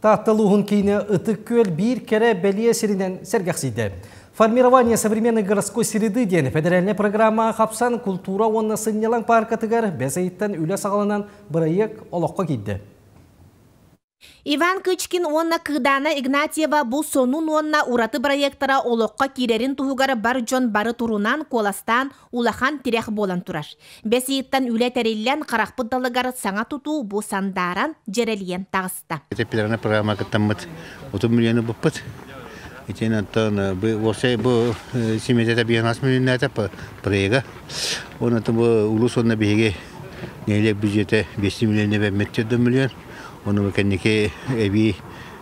Таатта улууһун киинэ Ытык Күөл биир кэрэ бэлиэ сиринэн сэргэхсийдэ. Формирование современной городской среды диэн федеральнай программаҕа хапсан култуура уонна сынньалаҥ пааркатыгар бэс ыйыттан үлэ саҕаланан бырайыак олоххо киирдэ. Иван Кычкин уонна Кыыдаана Игнатьева бу сонун уонна ураты бырайыактара олоххо киирэрин туһугар бар дьон бары турунан, куоластаан улахан тирэх буолан турар. Бэс ыйыттан үлэ тэриллэн, харахпыт далыгар саҥа тутуу бу сандааран, дьэрэлийэн таҕыста. Федеральнай программа кыттаммыт 30 миллиону буппут. Итин оттон бу уопсай бу симиэтэ биһанас миллионната проега. Онон бу улус уонна биһиги нэһилиэк бюджета 5 миллион бэммит миллион. Ону кэнники эбии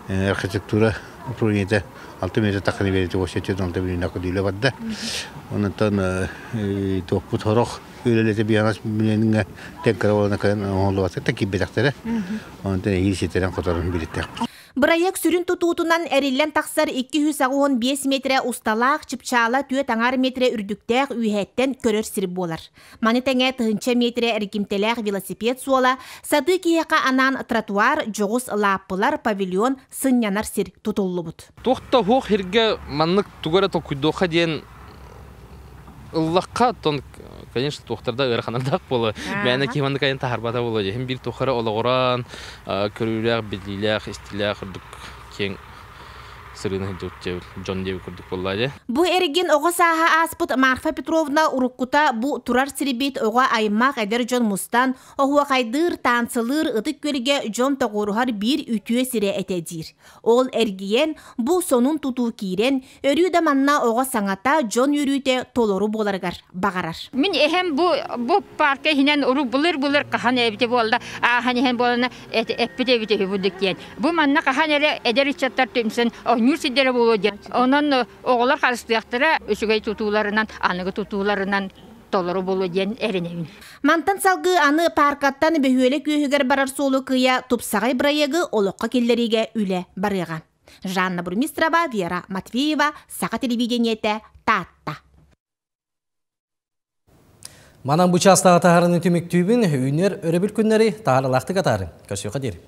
архитектура управлениета 6 метр тахханы биэрити уопсай 6 миллион көдүүлэ барда. Онтон туохпут хорох үлэлэтэ биһанас миллионҥа тэҥ кыра буолан оҥоһуллубата киирбэтэхтэрэ. Онтон эһиил ситэрэн хоторон билиттэхпит. Бырайыак сүрүн тутуутунан эриллэн тахсар 285 метрэ усталаах, чыпчаала түөрт аҥаар метрэ үрдүктээх үөһэттэн көрөр сир буолар. Маны тэҥэ тыһыынча метрэ эргимтэлээх велосипед суола, сатыы киһиэхэ анаан тротуар, дьоҕус лааппылар, павильон, сынньанар сир тутуллубут. Туох да уһуох сиргэ маннык тугу эрэ толкуйдуохха диэн ыллахха, тон, конечно, туохтарда ыараханардаах буолуо. Мээнэ киһи маннык айан таһаарбата буолуо. Иһин биир туох эрэ олоҕуран, көрүүлээх, билиилээх, истилээх курдук киэҥ сырыыны сылдьыбыт дьон диэбит курдук буолла дии. Бу эргин оҕо сааһа ааспыт Марфа Петровна уруккута бу турар сирбит оҕо аймах эдэр дьон мустан, оһуохайдыыр, таансылыыр ытык күөлгэ дьон тоҕуоруһар биир үтүө сирэ этэ диир. Ол эргийэн, бу сонун тутуу киирэн, өрүү да манна оҕо саҥата, дьон үөрүүтэ толору буоларыгар баҕарар. Мин эһэм бу бу парка иһинэн уру былыр-былыр хаһан эбитэ буолла, ааһан иһэн буолана эппит эбитэ үһү бурдук диэн. Бу манна хаһан эрэ эдэр ыччаттар түмсэн оонньуур сирдэрэ буолуо диэн. Онон оҕолор харыстыахтара үчүгэй тутууларынан, аныгы тутууларынан толору буолуо диэн эрэнэбин. Мантан салгыы аны пааркаттан бөһүөлэк үөһүгэр барар суолу кыйа тупсаҕай бырайыагы олоххо киллэриигэ үлэ барыаҕа. Жанна Бурмистрова, Вера Матвеева, Саха телевидениетэ, Таатта. Манан бу чаастааҕы таһаарыны түмүктүүбүн, үүнэр өрөбүл күннэри таһаарылаахтык атаарын. Көрсүөххэ диэри.